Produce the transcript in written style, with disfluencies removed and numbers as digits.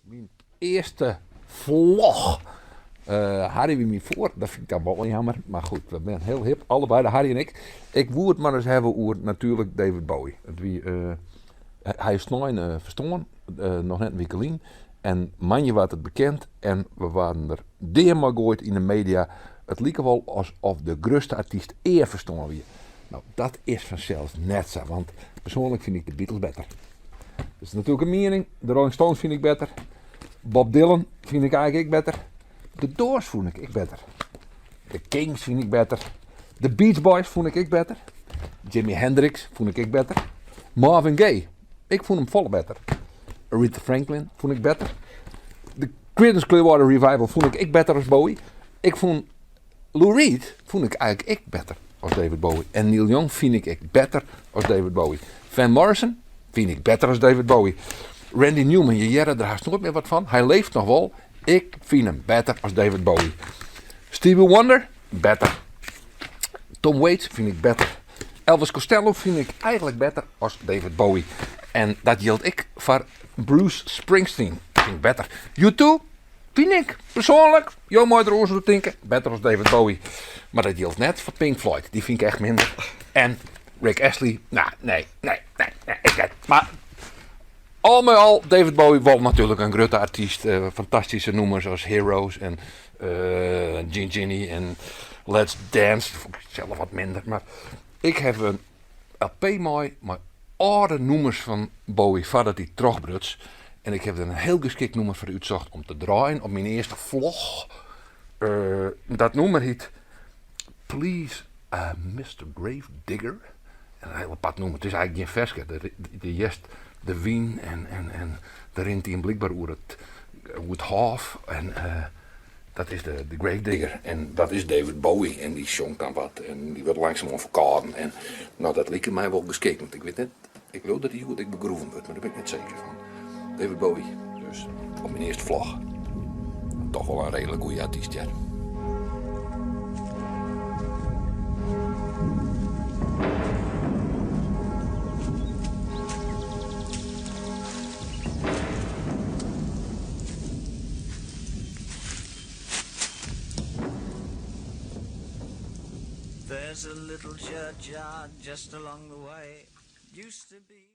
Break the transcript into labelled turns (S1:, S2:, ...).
S1: Myn earste vlog. Harry wie my foar, dat fyn ik dan wol jammer. Mar goed, we binne hiel hip, allebeide, Harry en ik. Ik woe it mar ris hawwe oer natuerlik David Bowie. It wie, hy is snein ferstoarn, noch net in wike lyn. En moandei waard it bekend en we waarden der dea mei goaid yn de media. It like wol asof de grutste artyst ea ferstoarn wie. No, dat is fansels net sa, want persoanlik fyn ik de Beatles better. Dat is natuerlik in miening. De Rolling Stones fyn ik better. Bob Dylan fyn ik eigentlik ek better. De Doors fûn ik ek better. De Kinks fyn ik better. De Beach Boys fûn ik ek better. Jimi Hendrix fûn ik ek better. Marvin Gaye, ik fûn him folle better. Aretha Franklin fûn ik better. De Creedence Clearwater Revival fûn ik ek better as Bowie. Ik fûn Lou Reed fûn ik eigentlik ek better as David Bowie. En Neil Young fyn ik ek better as David Bowie. Van Morrison fyn ik better as David Bowie. Randy Newman, je hearre der hast noait mear wat fan. Hy leeft noch wol. Ik fyn him better as David Bowie. Stevie Wonder, better. Tom Waits fyn ik better. Elvis Costello fyn ik eigentlik better as David Bowie. En dat jildt ek foar Bruce Springsteen. Fyn ik better. U2 fyn ik persoanlik, jo meie der oars oer tinke, better as David Bowie. Mar dat jildt net foar Pink Floyd. Dy fyn ik echt minder. En Rick Astley, nou, nee, nee, nee, nee, ik net. Mar al mei al, David Bowie wol natuerlik in grutte artyst. Fantastyske nûmers as Heroes en Gin Ginny en Let's Dance. Dat fûn ik sels wat minder. Mar ik haw in LP mei mei âlde nûmers fan Bowie foardat hy trochbruts. En ik haw der in hiel geskikt nûmer foar útsocht om te draaien op myn earste vlog. Dat nûmer hyt Please Mister Grave Digger. En in hiel apart nûmer. It is eigentlik gjin ferske. Do hearst de wyn en der rint ien blykber oer it hôf. En dat is de Grave Digger. En dat is David Bowie. En dy sjongt dan wat en dy wurdt langsumoan ferkâlden. En no, dat liket my wol geskikt. Want ik wit net, ik leau dat hy hjoed ek begroeven wurdt, mar dêr bin ik net seker fan. David Bowie, dus op myn earste vlog. Toch wol in reedlik goede artyst, hear.
S2: There's a little churchyard just along the way. Used to be.